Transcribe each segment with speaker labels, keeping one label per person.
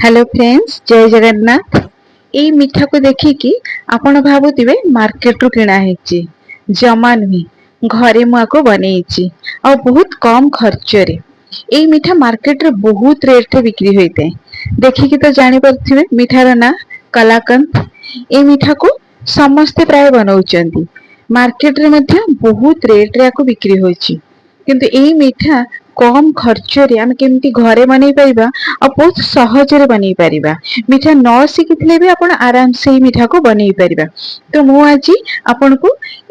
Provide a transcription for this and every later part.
Speaker 1: Hello friends, ଜୟ ଜଗନ୍ନାଥ। ଏଇ ମିଠାକୁ ଦେଖିକି ଆପଣ ଭାବୁଥିବେ ମାର୍କେଟରୁ କିଣା ହେଇଛି। ଜମା ନୁହେଁ, ଘରେ ମୁଁ ଆକୁ ବନେଇଛି ଆଉ ବହୁତ କମ ଖର୍ଚ୍ଚରେ। ଏଇ ମିଠା ମାର୍କେଟରେ ବହୁତ ରେଟରେ ବିକ୍ରି ହୋଇଥାଏ। ଦେଖିକି ତ ଜାଣିପାରୁଥିବେ, ମିଠାର ନାଁ କଲାକନ୍ଦ। ଏଇ ମିଠାକୁ ସମସ୍ତେ ପ୍ରାୟ ବନଉଛନ୍ତି। ମାର୍କେଟରେ ମଧ୍ୟ ବହୁତ ରେଟରେ ଆକୁ ବିକ୍ରି ହେଉଛି। କିନ୍ତୁ ଏଇ ମିଠା କମ ଖର୍ଚ୍ଚରେ ଆମେ କେମିତି ଘରେ ବନେଇ ପାରିବା ଆଉ ବହୁତ ସହଜରେ ବନେଇ ପାରିବା, ମିଠା ନ ଶିଖିଥିଲେ ବି ଆପଣ ଆରାମସେ ଏଇ ମିଠାକୁ ବନେଇ ପାରିବା। ତ ମୁଁ ଆଜି ଆପଣଙ୍କୁ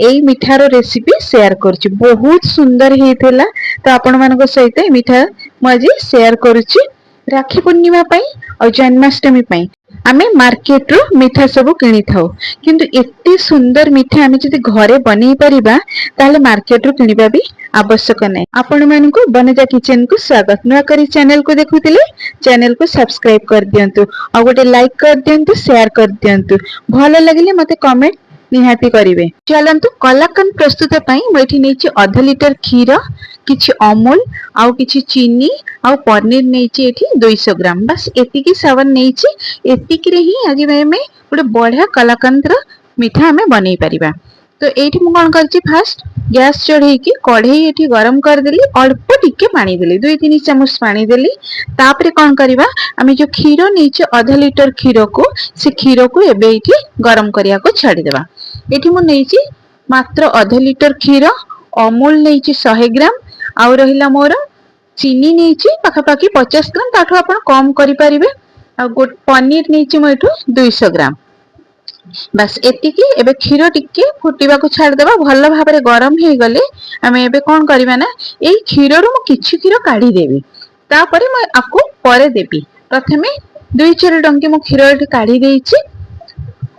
Speaker 1: ଏଇ ମିଠାର ରେସିପି ସେୟାର କରୁଛି। ବହୁତ ସୁନ୍ଦର ହେଇଥିଲା। ତ ଆପଣମାନଙ୍କ ସହିତ ଏଇ ମିଠା ମୁଁ ଆଜି ସେୟାର କରୁଛି। ରାକ୍ଷୀ ପୂର୍ଣ୍ଣିମା ପାଇଁ ଆଉ ଜନ୍ମାଷ୍ଟମୀ ପାଇଁ ଆମେ ମାର୍କେଟରୁ ମିଠା ସବୁ କିଣିଥାଉ। କିନ୍ତୁ ଏତେ ସୁନ୍ଦର ମିଠା ଆମେ ଯଦି ଘରେ ବନେଇ ପାରିବା, ତାହେଲେ ମାର୍କେଟରୁ କିଣିବା ବି ଆବଶ୍ୟକ ନାହିଁ। ଆପଣମାନଙ୍କୁ ବନଜା କିଚେନକୁ ସ୍ୱାଗତ। ନୂଆ କରି ଚ୍ୟାନେଲକୁ ଦେଖୁଥିଲେ ଚ୍ୟାନେଲକୁ ସବସ୍କ୍ରାଇବ କରିଦିଅନ୍ତୁ ଆଉ ଗୋଟେ ଲାଇକ୍ କରିଦିଅନ୍ତୁ, ସେୟାର କରିଦିଅନ୍ତୁ। ଭଲ ଲାଗିଲେ ମତେ କମେଣ୍ଟ ନିହାତି କରିବେ। ଚାଲନ୍ତୁ, କଲାକନ୍ଦ ପ୍ରସ୍ତୁତ ପାଇଁ ମୁଁ ଏଠି ନେଇଛି ଅଧ ଲିଟର କ୍ଷୀର, କିଛି ଅମୁଲ ଆଉ କିଛି ଚିନି ଆଉ ପନିର ନେଇଛି ଏଠି 200 ଗ୍ରାମ। ବାସ୍, ଏତିକି ସାମାନ ନେଇଛି। ଏତିକିରେ ହିଁ ଆଜି ଆମେ ଗୋଟେ ବଢିଆ କଲାକନ୍ଦର ମିଠା ଆମେ ବନେଇ ପାରିବା। ତ ଏଇଠି ମୁଁ କଣ କରିଛି, ଫାଷ୍ଟ ଗ୍ୟାସ୍ ଚଢେଇକି କଢେଇ ଏଠି ଗରମ କରିଦେଲି। ଅଳ୍ପ ଟିକେ ପାଣି ଦେଲି, 2-3 ଚାମଚ ପାଣି ଦେଲି। ତାପରେ କଣ କରିବା, ଆମେ ଯୋଉ କ୍ଷୀର ନେଇଛେ ଅଧ ଲିଟର କ୍ଷୀରକୁ, ସେ କ୍ଷୀରକୁ ଏବେ ଏଇଠି ଗରମ କରିବାକୁ ଛାଡିଦେବା। ଏଠି ମୁଁ ନେଇଛି ମାତ୍ର ଅଧ ଲିଟର କ୍ଷୀର, ଅମୁଲ ନେଇଛି 100 ଗ୍ରାମ ଆଉ ରହିଲା ମୋର ଚିନି ନେଇଛି ପାଖାପାଖି 50 ଗ୍ରାମ, ତାଠୁ ଆପଣ କମ କରିପାରିବେ। ଆଉ ପନିର ନେଇଛି ମୁଁ ଏଠୁ 200 ଗ୍ରାମ। ବାସ୍, ଏତିକି। ଏବେ କ୍ଷୀର ଟିକେ ଫୁଟିବାକୁ ଛାଡିଦବା। ଭଲ ଭାବରେ ଗରମ ହେଇଗଲେ ଆମେ ଏବେ କଣ କରିବା ନା, ଏଇ କ୍ଷୀରରୁ ମୁଁ କିଛି କ୍ଷୀର କାଢିଦେବି, ତାପରେ ମୁଁ ଆକୁ ପରେ ଦେବି। ପ୍ରଥମେ 2-4 ଡଙ୍କି ମୁଁ କ୍ଷୀର ଏଠି କାଢି ଦେଇଛି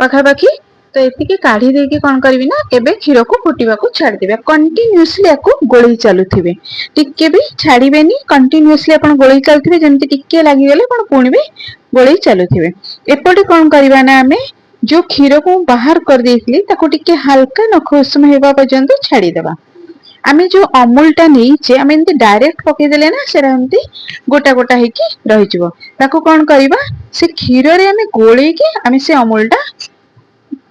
Speaker 1: ପାଖାପାଖି। ତ ଏତିକି କାଢି ଦେଇକି କଣ କରିବି ନା, ଏବେ କ୍ଷୀରକୁ ଫୁଟିବାକୁ ଛାଡିଦେବି। କଣ୍ଟିନ୍ୟୁସଲି ଆକୁ ଗୋଳେଇ ଚାଲୁଥିବେ, ଟିକେ ବି ଛାଡିବେନି। କଣ୍ଟିନ୍ୟୁସଲି ଆପଣ ଗୋଳେଇ ଚାଲୁଥିବେ। ଯେମିତି ଟିକେ ଲାଗିଗଲେ ଆପଣ ପୁଣି ବି ଗୋଳେଇ ଚାଲୁଥିବେ। ଏପଟେ କଣ କରିବା ନା, ଆମେ ଯୋଉ କ୍ଷୀରକୁ ମୁଁ ବାହାର କରିଦେଇଥିଲି, ତାକୁ ଟିକେ ହାଲକା ନଖ ଉଷୁମ ହେବା ପର୍ଯ୍ୟନ୍ତ ଛାଡିଦବା। ଆମେ ଯୋଉ ଅମୁଲଟା ନେଇଛେ, ଆମେ ଏମିତି ଡାଇରେକ୍ଟ ପକେଇଦେଲେ ନା ସେଟା ଏମିତି ଗୋଟା ଗୋଟା ହେଇକି ରହିଯିବ। ତାକୁ କଣ କରିବା, ସେ କ୍ଷୀରରେ ଆମେ ଗୋଳେଇକି ଆମେ ସେ ଅମୁଲଟା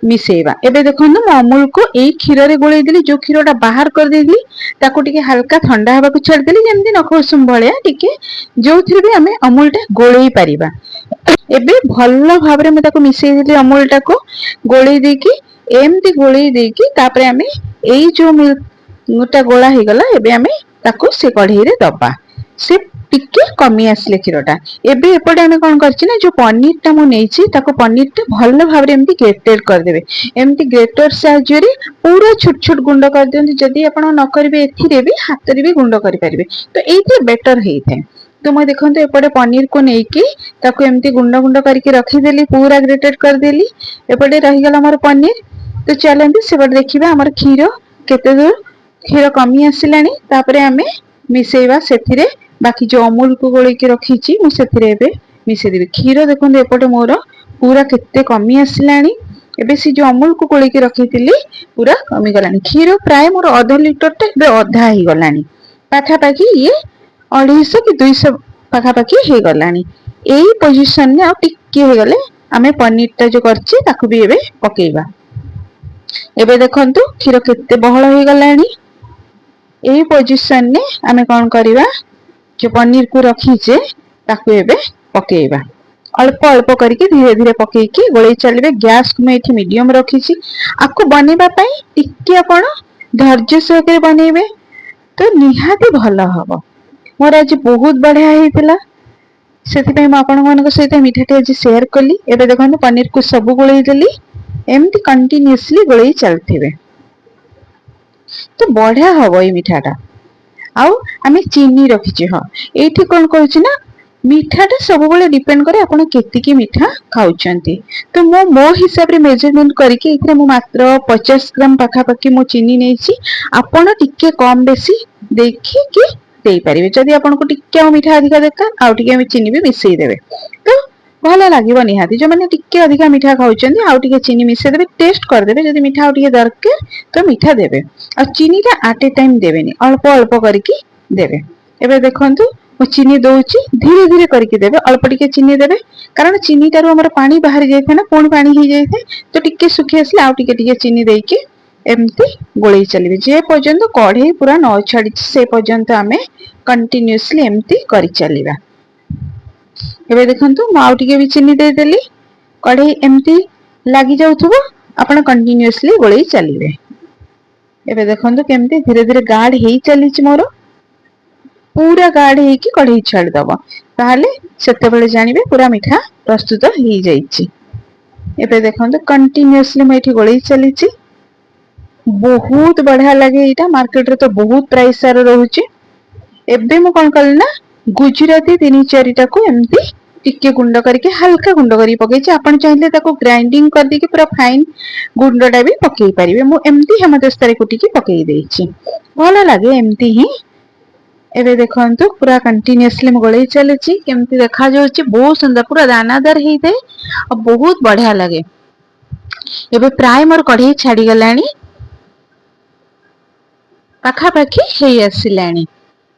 Speaker 1: ମିଶେଇବା। ଏବେ ଦେଖନ୍ତୁ, ମୁଁ ଅମୁଲକୁ ଏଇ କ୍ଷୀରରେ ଗୋଳେଇ ଦେଲି। ଯୋଉ କ୍ଷୀରଟା ବାହାର କରିଦେଇଥିଲି, ତାକୁ ଟିକେ ହାଲକା ଥଣ୍ଡା ହେବାକୁ ଛାଡିଦେଲି, ଯେମିତି ନଖ ଉଷୁମ ଭଳିଆ ଟିକେ, ଯୋଉଥିରେ ବି ଆମେ ଅମୁଲଟା ଗୋଳେଇ ପାରିବା। ଏବେ ଭଲ ଭାବରେ ମୁଁ ତାକୁ ମିଶେଇ ଦେଲି। ଅମୁଲଟାକୁ ଗୋଳେଇ ଦେଇକି, ଏମିତି ଗୋଳେଇ ଦେଇକି, ତାପରେ ଆମେ ଏଇ ଯୋଉ ମିଲ୍କ ଟା ଗୋଳା ହେଇଗଲା, ଏବେ ଆମେ ତାକୁ ସେ କଢେଇରେ ଦବା, ସେ ଟିକେ କମି ଆସିଲେ କ୍ଷୀରଟା। ଏବେ ଏପଟେ ଆମେ କଣ କରିଛି ନା, ଯୋଉ ପନିର ଟା ମୁଁ ନେଇଛି, ତାକୁ ପନିର ଟା ଭଲ ଭାବରେ ଏମିତି ଗ୍ରେଟେଡ କରିଦେବେ। ଏମିତି ଗ୍ରେଟର ସାହାଯ୍ୟରେ ପୁରା ଛୋଟ ଛୋଟ ଗୁଣ୍ଡ କରିଦିଅନ୍ତୁ। ଯଦି ଆପଣ ନ କରିବେ, ଏଥିରେ ବି ହାତରେ ବି ଗୁଣ୍ଡ କରିପାରିବେ। ତ ଏଇଥିରେ ବେଟର ହେଇଥାଏ। ତ ମୁଁ ଦେଖନ୍ତୁ, ଏପଟେ ପନିରକୁ ନେଇକି ତାକୁ ଏମିତି ଗୁଣ୍ଡ ଗୁଣ୍ଡ କରିକି ରଖିଦେଲି, ପୁରା ଗ୍ରେଟେଡ କରିଦେଲି। ଏପଟେ ରହିଗଲା ଆମର ପନିର। ତ ଚାଲନ୍ତୁ, ସେପଟେ ଦେଖିବା ଆମର କ୍ଷୀର କେତେ ଦୂର। କ୍ଷୀର କମି ଆସିଲାଣି। ତାପରେ ଆମେ ମିଶେଇବା ସେଥିରେ ବାକି ଯୋଉ ଅମୁଲକୁ ଗୋଳେଇକି ରଖିଛି ମୁଁ, ସେଥିରେ ଏବେ ମିଶେଇଦେବି। କ୍ଷୀର ଦେଖନ୍ତୁ, ଏପଟେ ମୋର ପୁରା କେତେ କମି ଆସିଲାଣି। ଏବେ ସେ ଯୋଉ ଅମୁଲକୁ ଗୋଳେଇକି ରଖିଥିଲି, ପୁରା କମିଗଲାଣି। କ୍ଷୀର ପ୍ରାୟ ମୋର ଅଧ ଲିଟରଟା ଏବେ ଅଧା ହେଇଗଲାଣି। ପାଖାପାଖି ଇଏ 250 କି 200 ପାଖାପାଖି ହେଇଗଲାଣି। ଏଇ ପୋଜିସନରେ ଆଉ ଟିକେ ହେଇଗଲେ ଆମେ ପନିରଟା ଯୋଉ କରିଛେ, ତାକୁ ବି ଏବେ ପକେଇବା। ଏବେ ଦେଖନ୍ତୁ, କ୍ଷୀର କେତେ ବହଳ ହେଇଗଲାଣି। ଏଇ ପୋଜିସନରେ ଆମେ କଣ କରିବା, ଯୋଉ ପନିରକୁ ରଖିଛେ, ତାକୁ ଏବେ ପକେଇବା। ଅଳ୍ପ ଅଳ୍ପ କରିକି ଧୀରେ ଧୀରେ ପକେଇକି ଗୋଳେଇ ଚାଲିବେ। ଗ୍ୟାସକୁ ମୁଁ ଏଠି ମିଡିୟମ ରଖିଛି। ଆକୁ ବନେଇବା ପାଇଁ ଟିକେ ଆପଣ ଧୈର୍ଯ୍ୟ ସହକାରେ ବନେଇବେ ତ ନିହାତି ଭଲ ହବ। ମୋର ଆଜି ବହୁତ ବଢିଆ ହେଇଥିଲା, ସେଥିପାଇଁ ମୁଁ ଆପଣମାନଙ୍କ ସହିତ ମିଠାଟି ଆଜି ସେୟାର କଲି। ଏବେ ଦେଖନ୍ତୁ, ପନିରକୁ ସବୁ ଗୋଳେଇ ଦେଲି। ଏମିତି କଣ୍ଟିନ୍ୟୁସଲି ଗୋଳେଇ ଚାଲିଥିବେ ତ ବଢିଆ ହବ ଏଇ ମିଠାଟା। ଆଉ ଆମେ ଚିନି ରଖିଛେ। ହଁ, ଏଇଠି କଣ କହୁଛି ନା, ମିଠାଟା ସବୁବେଳେ ଡିପେଣ୍ଡ କରେ ଆପଣ କେତିକି ମିଠା ଖାଉଛନ୍ତି। ତ ମୁଁ ମୋ ହିସାବରେ ମେଜରମେଣ୍ଟ କରିକି ଏଇଥିରେ ମୁଁ ମାତ୍ର 50 ଗ୍ରାମ ପାଖାପାଖି ମୁଁ ଚିନି ନେଇଛି। ଆପଣ ଟିକେ କମ ବେଶୀ ଦେଖିକି ଦେଇପାରିବେ। ଯଦି ଆପଣଙ୍କୁ ଟିକେ ଆଉ ମିଠା ଅଧିକା ଦରକାର, ଆଉ ଟିକେ ଚିନି ବି ମିଶେଇ ଦେବେ ତ ଭଲ ଲାଗିବ ନିହାତି। ଯୋଉମାନେ ଟିକେ ଅଧିକା ମିଠା ଖାଉଛନ୍ତି, ଆଉ ଟିକେ ଚିନି ମିଶେଇ ଦେବେ, ଟେଷ୍ଟ କରିଦେବେ। ଯଦି ମିଠା ଆଉ ଟିକେ ଦରକାର ତ ମିଠା ଦେବେ। ଆଉ ଚିନିଟା ଆଟ୍ ଏ ଟାଇମ ଦେବେନି, ଅଳ୍ପ ଅଳ୍ପ କରିକି ଦେବେ। ଏବେ ଦେଖନ୍ତୁ, ମୁଁ ଚିନି ଦଉଛି। ଧୀରେ ଧୀରେ କରିକି ଦେବେ, ଅଳ୍ପ ଟିକେ ଚିନି ଦେବେ, କାରଣ ଚିନିଟାରୁ ଆମର ପାଣି ବାହାରି ଯାଇଥାଏ ନା, ପୁଣି ପାଣି ହେଇଯାଇଥାଏ। ତ ଟିକେ ଶୁଖି ଆସିଲେ ଆଉ ଟିକେ ଟିକେ ଚିନି ଦେଇକି ଏମିତି ଗୋଳେଇ ଚାଲିବେ। ଯେ ପର୍ଯ୍ୟନ୍ତ କଢେଇ ପୁରା ନ ଛାଡିଛି, ସେ ପର୍ଯ୍ୟନ୍ତ ଆମେ କଣ୍ଟିନ୍ୟୁସଲି ଏମିତି କରିଚାଲିବା। ଏବେ ଦେଖନ୍ତୁ, ମୁଁ ଆଉ ଟିକେ ବି ଚିନି ଦେଇଦେଲି। କଢେଇ ଏମିତି ଲାଗି ଯାଉଥିବ, ଆପଣ କଣ୍ଟିନ୍ୟୁସଲି ଗୋଳେଇ ଚାଲିବେ। ଏବେ ଦେଖନ୍ତୁ କେମିତି ଧୀରେ ଧୀରେ ଗାଢ ହେଇ ଚାଲିଛି ମୋର। ପୁରା ଗାଢ ହେଇକି କଢେଇ ଛାଡିଦବ, ତାହେଲେ ସେତେବେଳେ ଜାଣିବେ ପୁରା ମିଠା ପ୍ରସ୍ତୁତ ହେଇଯାଇଛି। ଏବେ ଦେଖନ୍ତୁ, କଣ୍ଟିନ୍ୟୁସଲି ମୁଁ ଏଠି ଗୋଳେଇ ଚାଲିଛି। ବହୁତ ବଢିଆ ଲାଗେ ଏଇଟା। ମାର୍କେଟରେ ତ ବହୁତ ପ୍ରାଇସ୍ ତାର ରହୁଛି। ଏବେ ମୁଁ କଣ କଲି ନା, ଗୁଜୁରାତି ତିନି ଚାରିଟାକୁ ଏମିତି ଟିକେ ଗୁଣ୍ଡ କରିକି, ହାଲକା ଗୁଣ୍ଡ କରିକି ପକେଇଛି। ଆପଣ ଚାହିଁଲେ ତାକୁ ଗ୍ରାଇଣ୍ଡିଙ୍ଗ କରିଦେଇକି ପୁରା ଫାଇନ ଗୁଣ୍ଡଟା ବି ପକେଇ ପାରିବେ। ମୁଁ ଏମିତି ହେମଦସ୍ତାରେ କୁଟିକି ପକେଇ ଦେଇଛି, ଭଲ ଲାଗେ ଏମିତି ହିଁ। ଏବେ ଦେଖନ୍ତୁ, ପୁରା କଣ୍ଟିନ୍ୟୁସଲି ମୁଁ ଗୋଳେଇ ଚାଲିଛି। କେମିତି ଦେଖାଯାଉଛି? ବହୁତ ସୁନ୍ଦର, ପୁରା ଦାନାଦାର ହେଇଥାଏ ଆଉ ବହୁତ ବଢିଆ ଲାଗେ। ଏବେ ପ୍ରାୟ ମୋର କଢେଇ ଛାଡିଗଲାଣି, ପାଖାପାଖି ହେଇ ଆସିଲାଣି।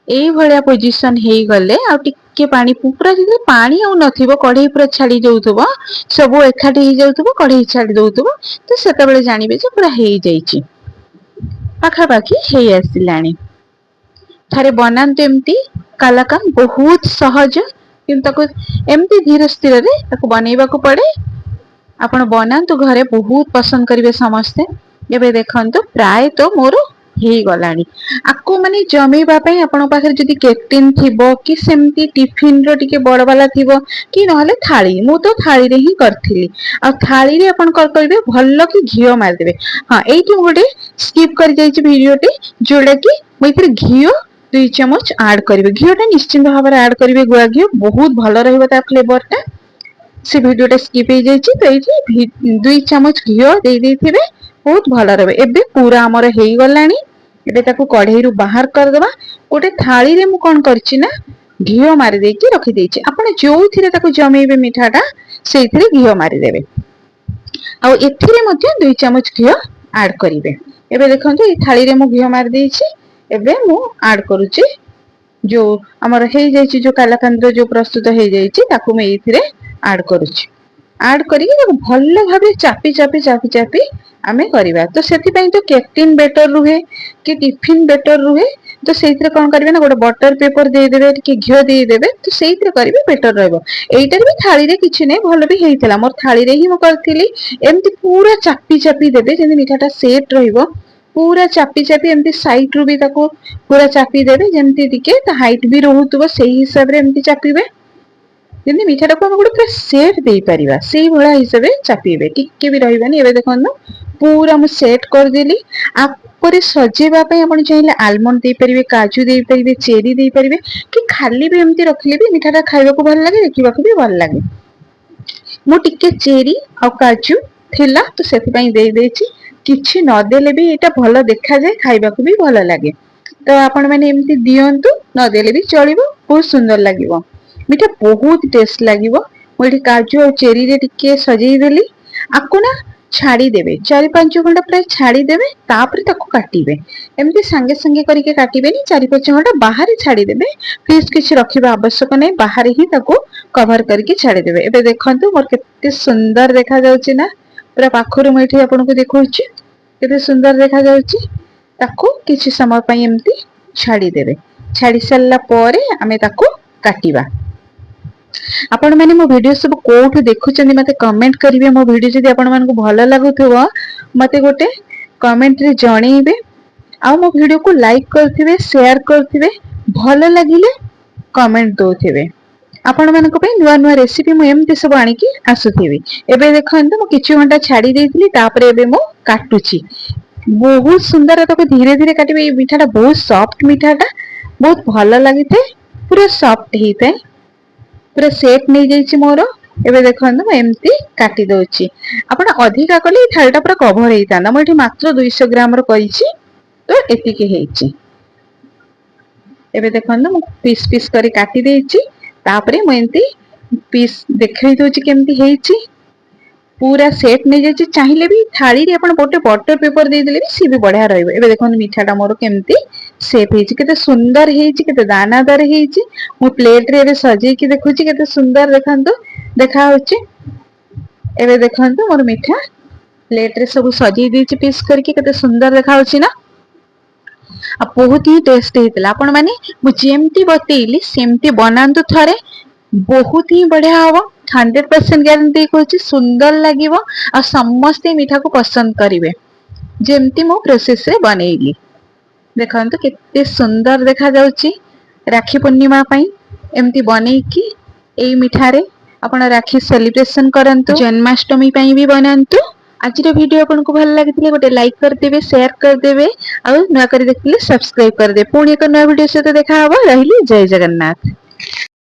Speaker 1: ଏଇଭଳିଆ ପୋଜିସନ ହେଇଗଲେ ଆଉ ଟିକେ ପାଣି, ପୁରା ଯଦି ପାଣି ଆଉ ନଥିବ, କଢେଇ ପୁରା ଛାଡି ଯାଉଥିବ, ସବୁ ଏକାଠି ହେଇଯାଉଥିବ, କଢେଇ ଛାଡି ଦଉଥିବ, ତ ସେତେବେଳେ ଜାଣିବେ ଯେ ପୁରା ହେଇଯାଇଛି, ପାଖାପାଖି ହେଇ ଆସିଲାଣି। ଥରେ ବନାନ୍ତୁ ଏମିତି କାଲାକାନ୍ଦ, ବହୁତ ସହଜ, କିନ୍ତୁ ତାକୁ ଏମିତି ଧୀର ସ୍ଥିରରେ ତାକୁ ବନେଇବାକୁ ପଡେ। ଆପଣ ବନାନ୍ତୁ ଘରେ, ବହୁତ ପସନ୍ଦ କରିବେ ସମସ୍ତେ। ଏବେ ଦେଖନ୍ତୁ, ପ୍ରାୟତଃ ମୋର ହେଇଗଲାଣି। ଆକୁ ମାନେ ଜମେଇବା ପାଇଁ ଆପଣଙ୍କ ପାଖରେ ଯଦି କେକ୍ ଟିନ୍ ଥିବ କି ସେମିତି ଟିଫିନ ର ଟିକେ ବଡ ବାଲା ଥିବ କି ନହେଲେ ଥାଳି, ମୁଁ ତ ଥାଳିରେ ହିଁ କରିଥିଲି। ଆଉ ଥାଳିରେ ଆପଣ କଣ କରିବେ? ଭଲ କି ଘିଅ ମାରିଦେବେ। ହଁ, ଏଇଠି ମୁଁ ଗୋଟେ ସ୍କିପ୍ କରିଯାଇଛି ଭିଡିଓଟି, ଯୋଉଟା କି ମୁଁ ଏଥିରେ ଘିଅ 2 ଚାମଚ ଆଡ କରିବି। ଘିଅଟା ନିଶ୍ଚିନ୍ତ ଭାବରେ ଆଡ କରିବେ, ଗୁଆ ଘିଅ ବହୁତ ଭଲ ରହିବ ତା ଫ୍ଲେଭର ଟା। ସେ ଭିଡିଓଟା ସ୍କିପ୍ ହେଇଯାଇଛି। ତ ଏଇଠି 2 ଚାମଚ ଘିଅ ଦେଇ ଦେଇଥିବେ, ବହୁତ ଭଲ ରହିବ। ଏବେ ପୁରା ଆମର ହେଇଗଲାଣି। ଏବେ ତାକୁ କଢେଇରୁ ବାହାର କରିଦବା। ଗୋଟେ ଥାଳିରେ ମୁଁ କଣ କରିଛି ନା, ଘିଅ ମାରି ଦେଇକି ରଖିଦେଇଛି। ଆପଣ ଯୋଉଥିରେ ତାକୁ ଜମେଇବେ ମିଠାଟା, ସେଇଥିରେ ଘିଅ ମାରିଦେବେ ଆଉ ଏଥିରେ ମଧ୍ୟ 2 ଚାମଚ ଘିଅ ଆଡ କରିବେ। ଏବେ ଦେଖନ୍ତୁ, ଏଇ ଥାଳିରେ ମୁଁ ଘିଅ ମାରି ଦେଇଛି। ଏବେ ମୁଁ ଆଡ କରୁଛି, ଯୋଉ ଆମର ହେଇଯାଇଛି, ଯୋଉ କାଲାକାନ୍ଦର ଯୋଉ ପ୍ରସ୍ତୁତ ହେଇଯାଇଛି, ତାକୁ ମୁଁ ଏଇଥିରେ ଆଡ କରୁଛି। ଆଡ କରିକି ତାକୁ ଭଲ ଭାବେ ଚାପି ଚାପି ଚାପି ଚାପି ଆମେ କରିବା। ତ ସେଥିପାଇଁ ତ କେକ୍ ଟିନ୍ ବେଟର ରୁହେ କି ଟିଫିନ ବେଟର ରୁହେ। ତ ସେଇଥିରେ କଣ କରିବେ ନା, ଗୋଟେ ବଟର ପେପର ଦେଇଦେବେ, ଟିକେ ଘିଅ ଦେଇଦେବେ, ତ ସେଇଥିରେ କରିବେ, ବେଟର ରହିବ। ଏଇଟାରେ ବି ଥାଳିରେ କିଛି ନାହିଁ, ଭଲ ବି ହେଇଥିଲା ମୋର, ଥାଳିରେ ହିଁ ମୁଁ କରିଥିଲି। ଏମିତି ପୁରା ଚାପି ଚାପି ଦେବେ, ଯେମିତି ମିଠାଟା ସେଟ୍ ରହିବ। ପୁରା ଚାପି ଚାପି ଏମିତି ସାଇଡ ରୁ ବି ତାକୁ ପୁରା ଚାପି ଦେବେ, ଯେମିତି ଟିକେ ତା ହାଇଟ୍ ବି ରହୁଥିବ, ସେଇ ହିସାବରେ ଏମିତି ଚାପିବେ। ଯେମିତି ମିଠାଟାକୁ ଆମେ ଗୋଟେ ପୁରା ସେପ୍ ଦେଇପାରିବା, ସେଇଭଳିଆ ହିସାବରେ ଚାପିବେ, ଟିକେ ବି ରହିବନି। ଏବେ ଦେଖନ୍ତୁ, ପୁରା ମୁଁ ସେଟ୍ କରିଦେଲି। ଆପରେ ସଜେଇବା ପାଇଁ ଆପଣ ଚାହିଁଲେ ଆଲମଣ୍ଡ ଦେଇପାରିବେ, କାଜୁ ଦେଇପାରିବେ, ଚେରି ଦେଇପାରିବେ କି ଖାଲି ବି ଏମିତି ରଖିଲେ ବି ମିଠାଟା ଖାଇବାକୁ ଭଲ ଲାଗେ, ଦେଖିବାକୁ ବି ଭଲ ଲାଗେ। ମୁଁ ଟିକେ ଚେରି ଆଉ କାଜୁ ଥିଲା ତ ସେଥିପାଇଁ ଦେଇଦେଇଛି। କିଛି ନଦେଲେ ବି ଏଇଟା ଭଲ ଦେଖାଯାଏ, ଖାଇବାକୁ ବି ଭଲ ଲାଗେ। ତ ଆପଣ ମାନେ ଏମିତି ଦିଅନ୍ତୁ, ନଦେଲେ ବି ଚଳିବ, ବହୁତ ସୁନ୍ଦର ଲାଗିବ ମିଠା, ବହୁତ ଟେଷ୍ଟ ଲାଗିବ। ମୁଁ ଏଠି କାଜୁ ଆଉ ଚେରିରେ ଟିକେ ସଜେଇ ଦେଲି। ଆକୁ ନା ଛାଡିଦେବେ, 4-5 ଘଣ୍ଟା ପ୍ରାୟ ଛାଡିଦେବେ, ତାପରେ ତାକୁ କାଟିବେ। ଏମିତି ସାଙ୍ଗେ ସାଙ୍ଗେ କରିକି କାଟିବେନି। 4-5 ଘଣ୍ଟା ବାହାରେ ଛାଡିଦେବେ, ଫ୍ରିଜ କିଛି ରଖିବା ଆବଶ୍ୟକ ନାହିଁ, ବାହାରେ ହିଁ ତାକୁ କଭର କରିକି ଛାଡିଦେବେ। ଏବେ ଦେଖନ୍ତୁ, ମୋର କେତେ ସୁନ୍ଦର ଦେଖାଯାଉଛି ନା? ପୁରା ପାଖରୁ ମୁଁ ଏଠି ଆପଣଙ୍କୁ ଦେଖଉଛି, କେତେ ସୁନ୍ଦର ଦେଖାଯାଉଛି। ତାକୁ କିଛି ସମୟ ପାଇଁ ଏମିତି ଛାଡିଦେବେ। ଛାଡି ସାରିଲା ପରେ ଆମେ ତାକୁ କାଟିବା। ଆପଣ ମାନେ ମୋ ଭିଡିଓ ସବୁ କୋଉଠୁ ଦେଖୁଛନ୍ତି, ମତେ କମେଣ୍ଟ କରିବେ। ମୋ ଭିଡିଓ ଯଦି ଆପଣ ମାନଙ୍କୁ ଭଲ ଲାଗୁଥିବ, ମତେ ଗୋଟେ କମେଣ୍ଟରେ ଜଣେଇବେ। ଆଉ ମୋ ଭିଡିଓକୁ ଲାଇକ୍ କରୁଥିବେ, ସେୟାର କରୁଥିବେ, ଭଲ ଲାଗିଲେ କମେଣ୍ଟ ଦଉଥିବେ। ଆପଣ ମାନଙ୍କ ପାଇଁ ନୂଆ ନୂଆ ରେସିପି ମୁଁ ଏମିତି ସବୁ ଆଣିକି ଆସୁଥିବି। ଏବେ ଦେଖନ୍ତୁ, ମୁଁ କିଛି ଘଣ୍ଟା ଛାଡି ଦେଇଥିଲି, ତାପରେ ଏବେ ମୁଁ କାଟୁଛି। ବହୁତ ସୁନ୍ଦର, ତାକୁ ଧୀରେ ଧୀରେ କାଟିବେ। ଏଇ ମିଠାଟା ବହୁତ ସଫ୍ଟ, ମିଠାଟା ବହୁତ ଭଲ ଲାଗିଥାଏ, ପୁରା ସଫ୍ଟ ହେଇଥାଏ, ପୁରା ସେପ୍ ନେଇଯାଇଛି ମୋର। ଏବେ ଦେଖନ୍ତୁ, ମୁଁ ଏମିତି କାଟି ଦଉଛି। ଆପଣ ଅଧିକା କଲେ ଏଇ ଥାଳିଟା ପୁରା କଭର ହେଇଥାନ୍ତା। ମୁଁ ଏଠି ମାତ୍ର 200 ଗ୍ରାମର କରିଛି, ତ ଏତିକି ହେଇଛି। ଏବେ ଦେଖନ୍ତୁ, ମୁଁ ପିସ୍ ପିସ୍ କରି କାଟି ଦେଇଛି। ତାପରେ ମୁଁ ଏମିତି ପିସ୍ ଦେଖେଇ ଦଉଛି କେମିତି ହେଇଛି। ପୁରା ସେପ୍ ନେଇଯାଇଛି। ଚାହିଁଲେ ବି ଥାଳିରେ ଆପଣ ଗୋଟେ ବଟର ପେପର ଦେଇଦେଲେ ବି ସିଏ ବି ବଢିଆ ରହିବ। ଏବେ ଦେଖନ୍ତୁ, ମିଠାଟା ମୋର କେମିତି ସେପ୍ ହେଇଛି, କେତେ ସୁନ୍ଦର ହେଇଛି, କେତେ ଦାନାଦାର ହେଇଛି। ମୁଁ ପ୍ଲେଟରେ ଏବେ ସଜେଇକି ଦେଖୁଛି, କେତେ ସୁନ୍ଦର ଦେଖନ୍ତୁ ଦେଖା ହଉଛି। ଏବେ ଦେଖନ୍ତୁ, ମୋର ମିଠା ପ୍ଲେଟରେ ସବୁ ସଜେଇ ଦେଇଛି ପିସ୍ କରିକି। କେତେ ସୁନ୍ଦର ଦେଖା ହଉଛି ନା? ଆଉ ବହୁତ ହିଁ ଟେଷ୍ଟ ହେଇଥିଲା। ଆପଣ ମାନେ ମୁଁ ଯେମିତି ବତେଇଲି ସେମିତି ବନାନ୍ତୁ ଥରେ, ବହୁତ ହିଁ ବଢିଆ ହବ। 100% ଗ୍ୟାରେଣ୍ଟି କହୁଛି, ସୁନ୍ଦର ଲାଗିବ ଆଉ ସମସ୍ତେ ମିଠାକୁ ପସନ୍ଦ କରିବେ, ଯେମିତି ମୁଁ ପ୍ରୋସେସରେ ବନେଇଲି। ଦେଖନ୍ତୁ, କେତେ ସୁନ୍ଦର ଦେଖାଯାଉଛି। ରାକ୍ଷୀ ପୂର୍ଣ୍ଣିମା ପାଇଁ ଏମିତି ବନେଇକି ଏଇ ମିଠାରେ ଆପଣ ରାକ୍ଷୀ ସେଲିବ୍ରେସନ କରନ୍ତୁ, ଜନ୍ମାଷ୍ଟମୀ ପାଇଁ ବି ବନାନ୍ତୁ। ଆଜିର ଭିଡିଓ ଆପଣଙ୍କୁ ଭଲ ଲାଗିଥିଲେ ଗୋଟେ ଲାଇକ୍ କରିଦେବେ, ସେୟାର କରିଦେବେ ଆଉ ନୂଆ କରି ଦେଖିଲେ ସବସ୍କ୍ରାଇବ କରିଦେବେ। ପୁଣି ଏକ ନୂଆ ଭିଡିଓ ସହିତ ଦେଖା ହବ। ରହିଲି, ଜୟ ଜଗନ୍ନାଥ।